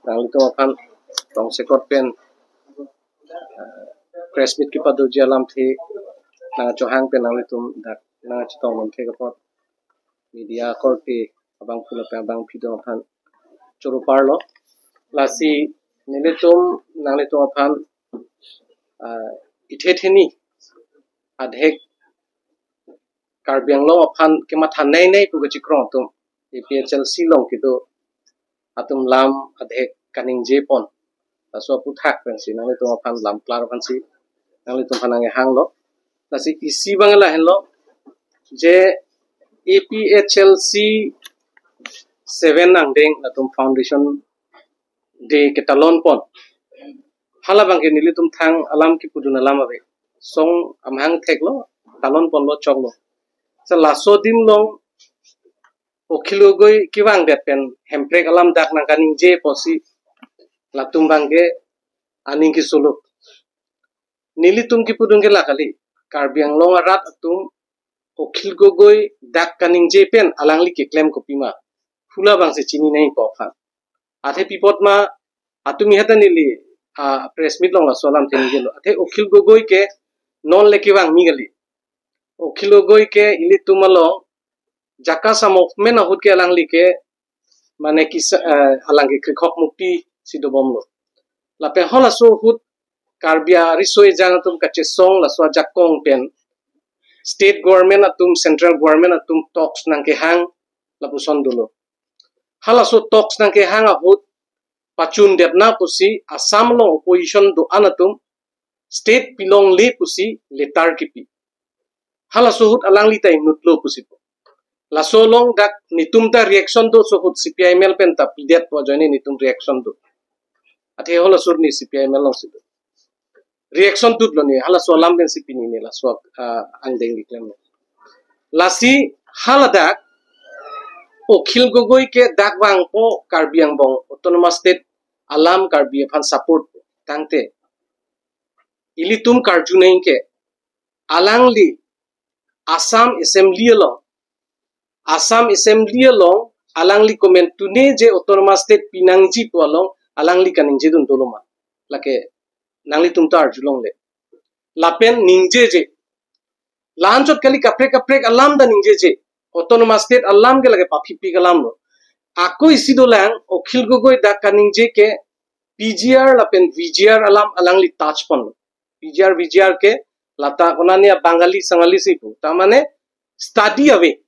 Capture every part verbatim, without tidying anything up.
nanglitum aphan tongsekot pen, ah, press meet kepadoji alamthe nangchohang pen nanglitum dak nangchetong lamthe kapot media korte abangphu lapen abangphi atum aphan choro parlo. Lasi nelitum nanglitum aphan, ah, ithe theni adhek Karbi Anglong aphan kematha nei nei pu kachikrong atum A P H L C along kedo atum lam adhek kaningje pon. Laso aphuthak pensi nanglitum aphan lam klar aphansi nanglitum aphan nanghanglo. Lasi isi abang lahenlo je A P H L C seven angdeng latum foundation day ketalon pon. Hala abangke nelitum thang alam kepudun alam ave. Song amahang theklo, talon ponlo choklo. Sa laso adim along Akhil Gogoi kevangdet pen Hemprek alam dak nangkaningje pusi latum abangke aning kesoluk. Nelitum kepudun ke la kali. Karbi Anglong arat atum Akhil Gogoi dak kaningje pen alangli keklem kopima, hala abangsi chini nangpo aphan. Athe pi apot ma, atum ihat neli, ah, press meet along laso alamthe ningjelo. Athe Akhil Gogoi ke non le kevang mi kali. Akhil Gogoi ke ilitum along JACAS a-movement ahut ke alangli ke mane kisa, eh, alang ke Krikhok Mukti si dobomlo. Lapen halaso ahut Karbi ariso ejang atum kachesong laso ajakong pen state government atum, central government atum talks nangkehang lapuson dolo. Halaso talks nangkehang ahut pachundetna pusi Assam along opposition do-an atum state pilongle pusi letter kepi. Halaso ahut alangli ta inutlo pusi pu. Laso along dak netum ta reaction do, laso ahut C P I M L pen ta pidet pu ajoine netum reaction do. Athe halaso ahut ne C P I M L alongsi do. Reaction dotlo ne, halaso alam pensi pini ne laso, ah, angdeng keklem. Lasi haladak Akhil Gogoi ke dak vangpo Karbi Anglong Autonomous State alam Karbi aphan support tangte ilitum karju nangji ke alangli Assam Assembly along, Assam Assembly along alangli komantu ne je Autonomous State pinangji pu along alangli kaningjedun dolo ma. Lake nanglitum ta arjulongle. Lapen ningjeje. La-anchot kali, kaprek kaprek alam ta ningjeje. Autonomous State alam ke lake paphipi alamlo. Ako isi dolang, Akhil Gogoi dak kaningje ke P G R lapen V G R alam alangli touch ponlo. P G R, V G R ke lata konane Bangali Sangali si pu. Ta mane study ave.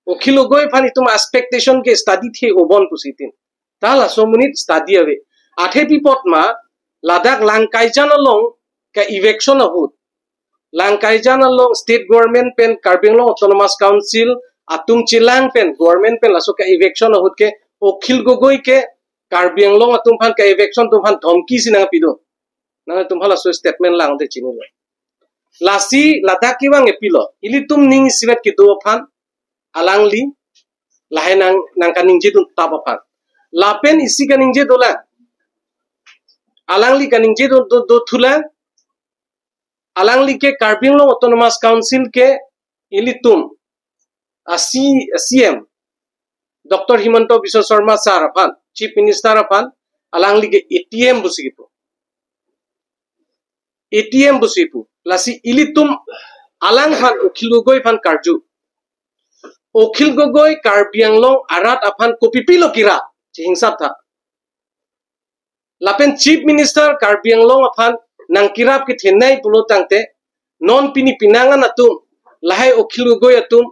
Akhil Gogoi aphan itum expectation ke study the obon pusi tin. Ta laso amonit study ave. Athe pi apot ma ladak Langkaijan along ka-eviction ahut, Langkaijan along state government pen Karbi Anglong Autonomous Council atum chelang pen government pen laso ka-eviction ahut ke Akhil Gogoi ke Karbi Anglong atum aphan ka-eviction atum aphan dhomki si nangpidun. Nangtum halaso statement lang te chinilo. Lasi ladak kevang epilo. Ilitum ning isivet kedo aphan alangli lahai nang, nangkaningjedun tap aphan. Lapen isi kaningje dolang. Alangli kaningje do, do, dothulang. Alangli ke Karbi Anglong Autonomous Council ke ilitum a C, C M Doctor Himanta Biswa Sarma sir aphan, Chief Minister aphan, alangli ke A T M pusi kipu. A T M pusi pu. Lasi ilitum alang aphan Akhil Gogoi aphan karju. Akhil Gogoi Karbi Anglong arat aphan kopipilo kirap, chihingsap tha. Lapen Chief Minister Karbi Anglong aphan nangkirap kethenei pulo tangte, non pini pinangan atum, lahai Akhil Gogoi atum,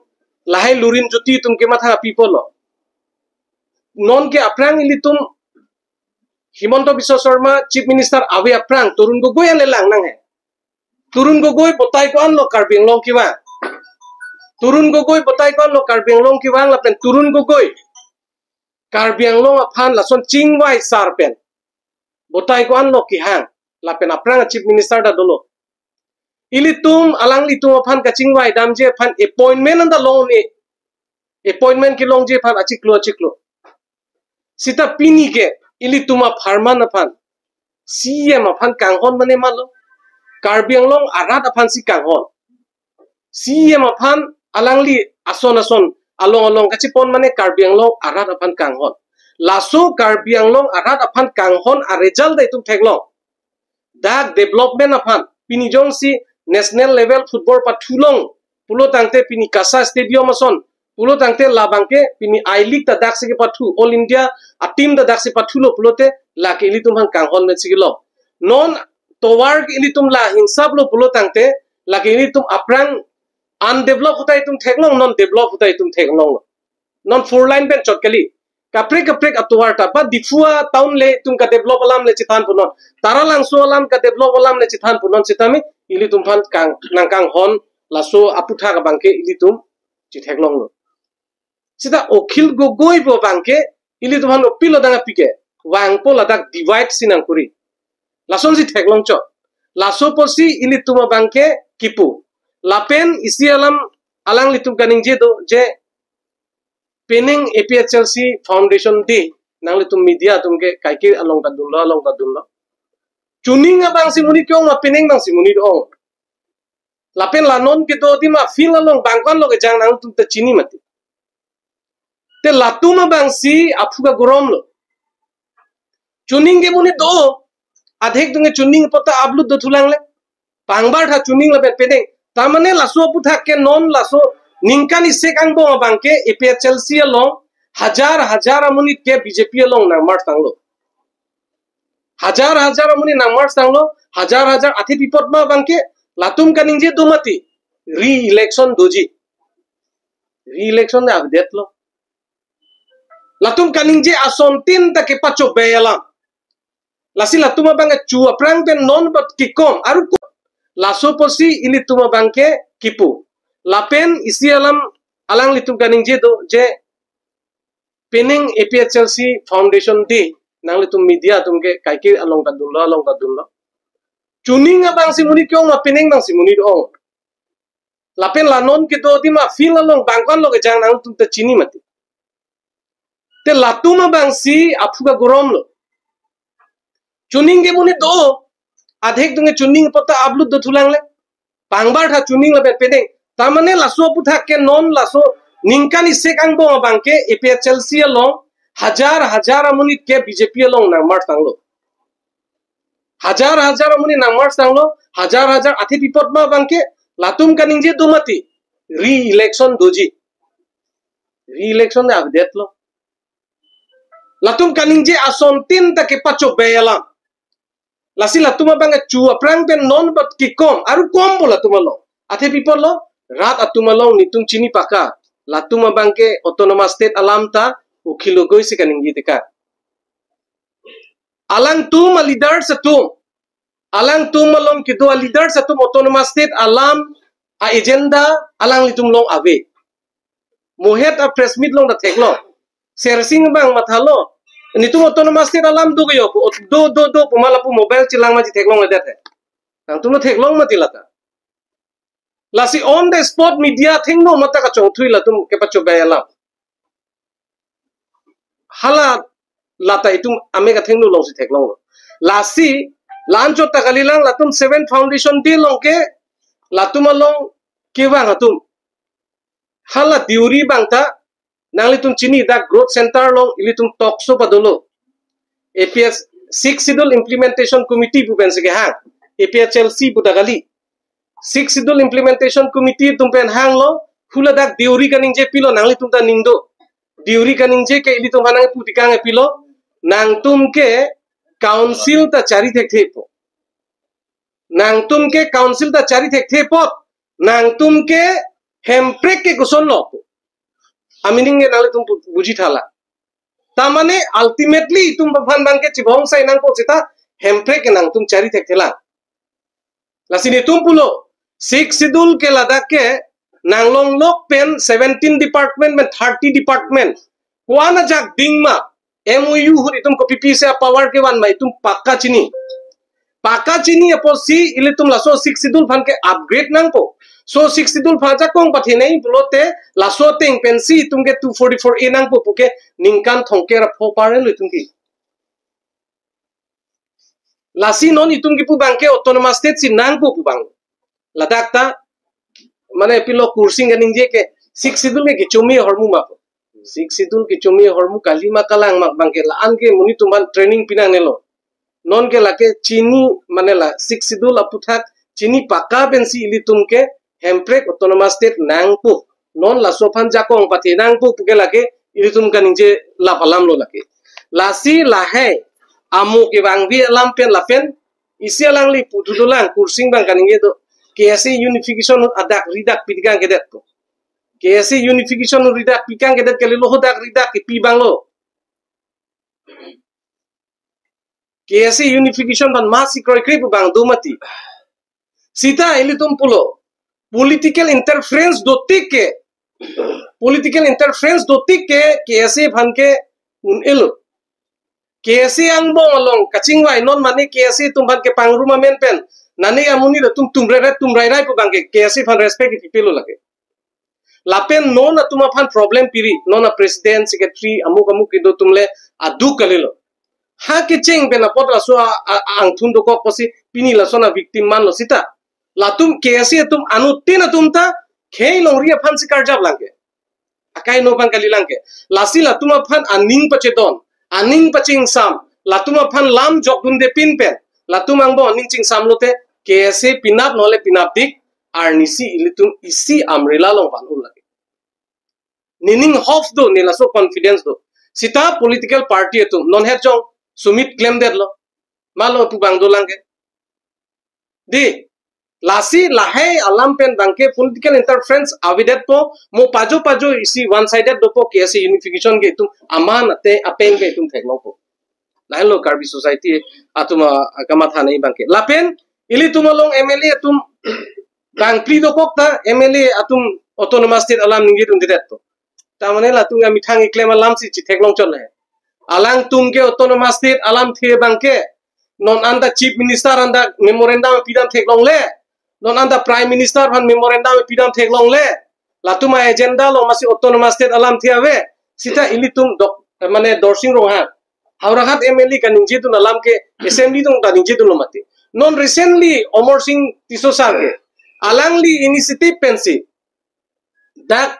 lahai Lurinjyoti atum kematha pipolo. Non ke aphrang ilitum Himanta Biswa Sarma Chief Minister ave aphrang Tarun Gogoi an le lang nanghe. Tarun Gogoi batai ko-anlo Karbi Anglong kevang. Tarun Gogoi batai ko-anlo Karbi Anglong kevang lapen Tarun Gogoi Karbi Anglong aphan lason chingvai sar pen batai ko-anlo kehang lapen aphrang Chief Minister ta dolo. Ilitum alanglitum aphan kachingvai damji aphan appointment anta long-un-e. Appointment kelongji aphan achiklo achiklo. Seta pini ke ilitum apharman aphan C E M aphan kanghon mane malo. Karbi Anglong arat aphan si kanghon. C E M aphan alangli ason ason along along kachepon mane Karbi Anglong arat aphan kanghon. Laso Karbi Anglong arat aphan kanghon a-result ta itum theklong. Dak development aphan pini jongsi national level football pathulong pulo tangte, pini KASA Stadium ason pulo tangte, labangke pini I-League ta daksi kepathu, All India a-team ta daksi pathulo pulote, lake ilitum aphan kanghon pensi kelong. Non tovar ilitum la hinsaplo pulo tangte, lake ilitum aphrang undeveloped ahut ta itum theklong, non developed ahut ta itum theklonglo. Non four lane pen chot kali. Kaprek kaprek atovar ta, ba Diphu atown le itum kadevelop alam le chethan punon, Taralangso alam kadevelop alam le chethan punon, sitame ilitum aphan kang, nangkanghon laso aputhak abangke ilitum chetheklonglo. Sita Akhil Gogoi pu abangke ilitum aphan opilo dang apike, vangpo ladak divide si nangkuri. Lasonsi theklongchot. Laso apotsi ilitum abangke kipu. Lapen isi alam alanglitum kaningje do je, penang APHLC Foundation Day, nanglitum media atum ke kaikir along ta dunlo, along ta dunlo. Chuning abangsi monit ke-ong ma penang abangsi monit ong? Lapen la non kedo adim a-field along bang ko-anlo kejang, nangtum ta chini mati. Te latum abangsi aphu kagoromlo. Chuning ke monit do, adhek atum ke chuning apot ta aplut dothulang le. Pangbar tha chuning lapen penang. Tamane laso aputhak ke non laso ningkan isi angbong abangke APHLC along hajar hajar amonit ke BJP along nang-march tanglo. Hajar hajar amonit nang-march tanglo, hajar hajar, athe pi apot ma abangke, latum kaningje do mati, re-election doji. Re-election ne avedetlo. Latum kaningje asontin ta kepachobei alam. Lasi latum abang kecho aphrang pen non bat kikom, aru ko-, laso apotsi ilitum abangke kipu. Lapen isi alam alanglitum kaningje do je, penang APHLC Foundation Day, nanglitum media atum ke kaikir along ta dunlo, along ta dunlo. Chuning abangsi monit ke-ong ma penang abangsi monit ong? Lapen la non kedo adim a-field along bang ko-anlo kejang, nangtum ta chini mati. Te latum abangsi aphu kagoromlo. Chuning ke monit do, adhek atum ke chuning apot ta aplut dothulang le. Pangbar tha chuning lapen penang. Tamane laso aputhak ke non laso ningkan isi angbong abangke APHLC along hajar hajar amonit ke BJP along nang-march tanglo. Hajar hajar amonit nang-march tanglo, hajar hajar, athe pi apot ma abangke, latum kaningje do mati, re-election doji. Re-election ne avedetlo. Latum kaningje asontin ta kepachobei alam. Lasi latum abang kecho aphrang pen non bat kikom, aru kompo latum along. Athe pi apotlo, rat atum along netum chini paka. Latum abangke Autonomous State alam ta Akhil Gogoi si kaningje tekang. Alangtum a-leaders atum, alangtum along kedo a-leaders atum Autonomous State alam a-agenda alanglitum along ave. Mohet a-press meet along ta theklong. Sersing abang mathalo, netum Autonomous State alam do ke yo pu, do, do, do pu ma lapu mobile chelang ma chetheklongledet he. Nangtum theklong mati lata. Lasi on the spot media athengno mata kachongthui latum kepachobei alam. Hala lata itum amek athengno alongsi theklonglo. Lasi la-anchot ta kalilang, latum Seven Foundation Day along ke latum along kevang atum, hala Deuri abang ta nanglitum chini, dak Growth Center along ilitum talk show padolo. APS Sixth Schedule Implementation Committee pu pensi kehang, APHLC pu ta kali. Sixth Schedule Implementation Committee atum pen hanglo, hula dak Deuri kaningje pilo, nanglitum ta ning do. Deuri kaningje ke ilitum aphan nangpu tekang pilo, nangtum ke council ta chari thekthe po. Nangtum ke council ta chari thekthe apot, nangtum ke hemprek ke kosonlo pu a-meaning ke nanglitum bu-, buji tha la. Tamane ultimately itum aphan abangke chibong sai nangpo seta hemprek ke nangtum chari thekthelang. Lasi netum pulo, Sixth Schedule ke ladak ke nanglonglok pen seventeen department pen thirty department ko-an ajak ding ma, MoU ahut itum kopi pisi a-power kevan ma itum paka chini. Paka chini apotsi ilitum laso Sixth Schedule aphan ke upgrade nangpo. So Sixth Schedule aphan ajakong pathenei pulote laso ateng pensi itum ke two forty-four A nangpo pu ke ningkan thomkep ra pho parlo itum ke. Lasi non itum kipu abangke Autonomous State si nangpo pu abang. Ladak ta, mane pilo kursing kaningje ke, Sixth Schedule ke kechomi ahormu ma pu. Sixth Schedule kechome ahormu kalima kalang mak abangke la-an ke monit atum aphan training pinangnelo. Non ke lake chini mane la Sixth Schedule aputhak chini paka pensi ilitum ke Hemprek Autonomous State nangpo. Non laso aphan jakong pathe nangpo puke lake ilitum kaningje lap alamlo lake. Lasi lahai amo kevangve alam pen lapen isi alangli puthu dolang Kursing abang kaningje do. K S A unification ahut adak ridak pitikang kedet ko. K S A unification ahut ridak pikang kedet kalilo, hadak ridak kepi abanglo. K S A unification aphan masi kroikre pu abang do mati. Sita ilitum pulo political interference dotik ke, political interference dotik ke K S A aphan ke un-elo. K S A angbong along kachingvai non mane K S A atum aphan kepangrum amen pen nane amonit atum tumrere tumrairai pu abangke K S A aphan respect kepipelo lake. Lapen non atum aphan problem piri, non a president, secretary, amuk amuk kedo atum le aduk kalilo. Ha kecheng pen apot laso a, a, a angthun dokok pusi pini lason a victim manlo sita. Latum K S A atum anuttin atum ta khei longri aphansi karjap lang ke. Akai no aphan kali lang ke. Lasi latum aphan aning pachedon, aning pachingsam, latum aphan lam jokdunde pin pen latum angbong aning chingsam lote K S A penap nole penapdik arnisi ilitum isi umbrella along van-un lake. Nening hope do, ne laso confidence do. Sita political party atum non het jong sumit klemdetlo. Malo pu abang dolang ke. Di, lasi lahai alam pen abangke political interference avedetpo, mo pajo pajo isi one sided dopo K S A unification ke itum aman ate apeng ke itum theklongpo. Lahenlo Karbi society atum a, a kamatha nai abangke. Lapen ilitum along M L A atum bangphli dokok ta M L A atum autonomous state alam ningjidundedetpo. Tamane latum amethang keklem alamsi chitheklong chot le. Alangtum ke autonomous state alamthe abangke non anta chief minister anta memorandum pidam theklongle, non anta prime minister aphan memorandum pidam theklongle. Latum a agenda along masi autonomous state alamthe ave. Sita ilitum dok, eh, mane Dorsing Ronghang, Howraghat M L A kaningjidun alam ke assembly along ta ningjidunlo mati. Non recently Amarsing Tisso sir ke alangli initiative pensi dak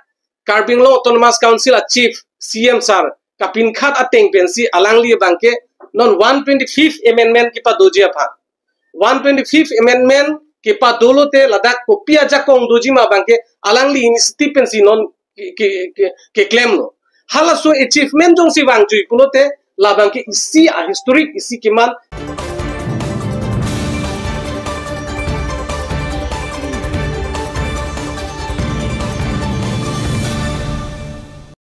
Karbi Anglong Autonomous Council a chief C M sir kapinkhat ateng pensi alangli abangke non one twenty-fifth amendment kepadoji aphan, one twenty-fifth amendment kepadolote ladak kopi ajakong doji ma abangke alangli initiative pensi non ke, ke, ke, keklemlo. Halaso achievement jongsi vangjui pulote labangke isi a historic, isi keman